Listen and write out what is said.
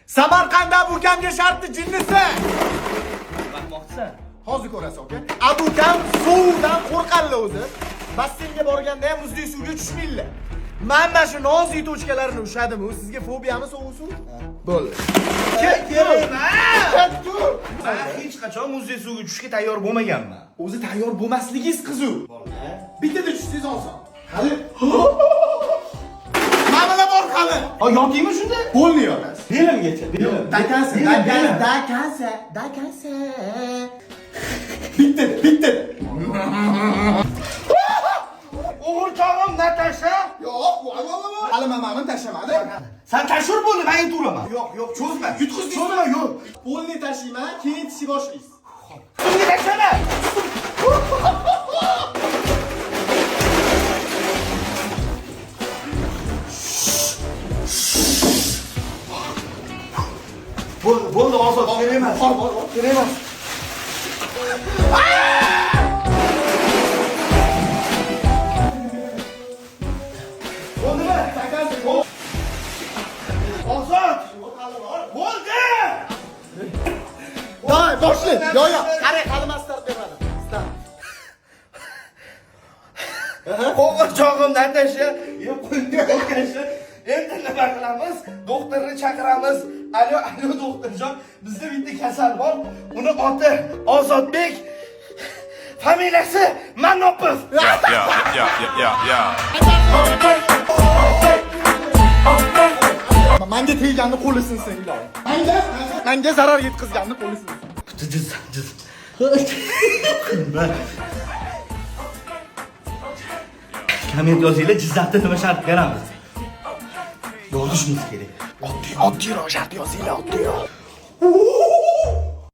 Samarqandda Abu ukamga shartni jinnisi. Nima qilmoqchisan? Hozir ko'rasiz, aka. Abu ukam suvdan qo'rqadilar o'zi. Basseynga borganda ham muzdek suvga tushmaydilar. Man mana shu nozik tochkalarini ushladim. U sizga fobiyami sovuq suv? Bo'ldi. Ketdi. Men hech qachon muzdek suvga tushishga tayyor bo'lmaganman. O'zi tayyor bo'lmasligingiz qiziq. Bittada tushsangiz oson. Hali Mana bor hali. Ha, yotaymi shunda? Polni yotasiz. Belimgacha, belim. Dakansa, Belim, belim. dakansa, dakansa. Bitta, bitta. O'g'irchog'im Natasha. Yo'q, voy voy voy. Hali mamamni tashlamadi. San tashur bo'ldi, men yuturaman. Yo'q, yo'q, Cho'zma. Yutqizdingiz. Cho'zma, yo'q. Polni tashlayman, keyin tishi boshlaysiz. Suvga tashlama. Bo'ldi, bo'ldi, Ozod, kerak emas. Bor, bor, bor. Kerak emas. Bo'ldimi? Dakansa, bo'l. Ozod! Bo'ldi! Davay, boshla. Yo'q, yo'q. Qarang, hali man start bermadim. Start. Qo'g'irchog'im Natasha, yeb qo'ydi qo'rqashi. Endi nima qilamiz? Doktorni chaqiramiz. Alo, alo doktorjon, bizda bitta kasal bor. Uni oti Ozodbek. Familiyasi Manopov. Yeah, yeah, yeah, yeah, yeah. Manga tegganni qo'li sinsin ilohim. Manga, manga zarar yetkazganni qo'li sinsin. Jiz, jiz. Komment yozinglar, Jizzaxda nima shart beramiz. Yozishimiz kerak. Oddiy, oddiyroq shart yozinglar, oddiyroq.